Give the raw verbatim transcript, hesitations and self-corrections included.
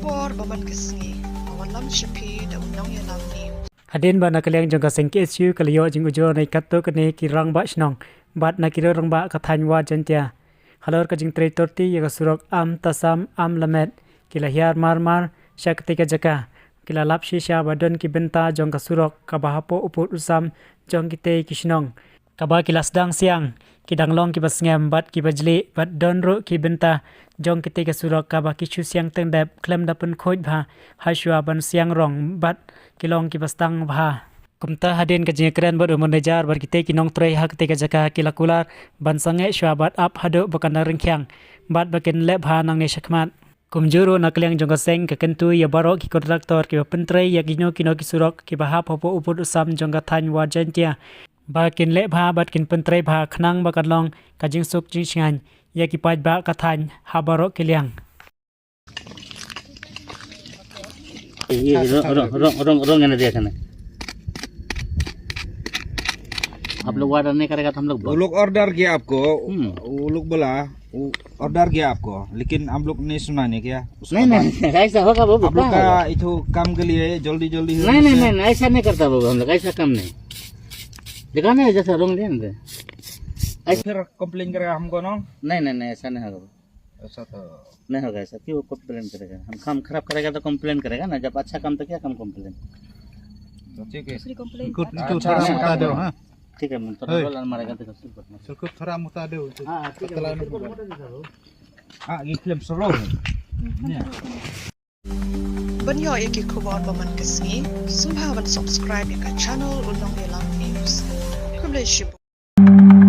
Por ba man ka sngi, ba wan lam sha phi da u nongïalam news. Hadien ba na ka liang jong ka seng K S U ka la ïoh jingujor na ki katto katne ki rangbah shnong bad na ki rangbah ka thaiñ Wa Jaintia halor ka jingtrei torti ïa ka surok Am Tasam Am Lamet, ki la hiar mar mar sha katei ka jaka. Ki la lap shisha ba don ki bynta jong ka surok kaba hapoh u pud u sam jong kitei ki shnong, kaba ki la sdang siang, ki dang long kiba sngem bad kiba jlieh, bad don ruh ki bynta jong kitei ka surok kaba ki shu siang tyngdep khlem da pynkhuid bha ha shuwa ban siang rong, bad ki long kiba sdang bha. Kumta hadien ka jingïakren bad u manager bad kitei ki nongtrei ha katei ka jaka, ki la kular ban sangeh shuwa bad ap haduh ba kan da ryngkhiang bad ba kin leh bha nangne shakhmat. Kumjuh ruh na ka liang jong ka seng ka kyntu ïa baroh ki kontraktor kiba pyntrei ïa kino kino ki surok kiba hap hapoh u pud u sam jong ka thaiñ Wa Jaintia ba kin leh bha bad kin pyntrei bha khnang ba kan long ka jingsuk jingshngaiñ ïa ki paidbah ka thaiñ ha baroh ki liang. ये, ये रंग, रंग, रंग, रंग, रंग है ना, देखा ना। आप लोग ऑर्डर नहीं करेगा तो हम लोग वो लोग ऑर्डर किया आपको, हम्म। वो लोग बोला, वो ऑर्डर किया आपको, लेकिन आप लोग नहीं सुना नहीं क्या? उसके नहीं, बाद नहीं, नहीं, ऐसा होगा बाबू, आप लोग कहाँ का होगा? इथो काम के लिए जल्दी, जल्दी हो नहीं, नहीं, जैसे नहीं, नहीं, ऐसा नहीं करता बाबू, हम लोग ऐसा काम नहीं। देखा नहीं, जैसा रंग लिया ना। ऐसा फिर कंप्लेन करेगा हमको ना? नहीं, नहीं, नहीं, ऐसा नहीं होगा बाबू। ऐसा तो नहीं होगा ऐसा, क्यों कंप्लेन करेगा? हम काम खराब करेगा तो कंप्लेन करेगा ना, जब अच्छा काम तो क्या काम कंप्लेन? तो ठीक है। दूसरी कंप्लेन। इनको, इनको अच्छा थोड़ा काम मुता दो, हाँ। ठीक है, मैं थोड़ा है। रोल मारेगा, देखो, सिर्फ बस। इनको थोड़ा मुता दो। हाँ, ठीक है, पतला मैं सिर्फ नहीं। बस मुता दे, सर। हाँ, ये फिल्म स्लो है। Ban ïoh ïa ki khubor ba man ka sngi, sngewbha ban subscribe ïa ka channel U Nongïalam News. Khublei shibun.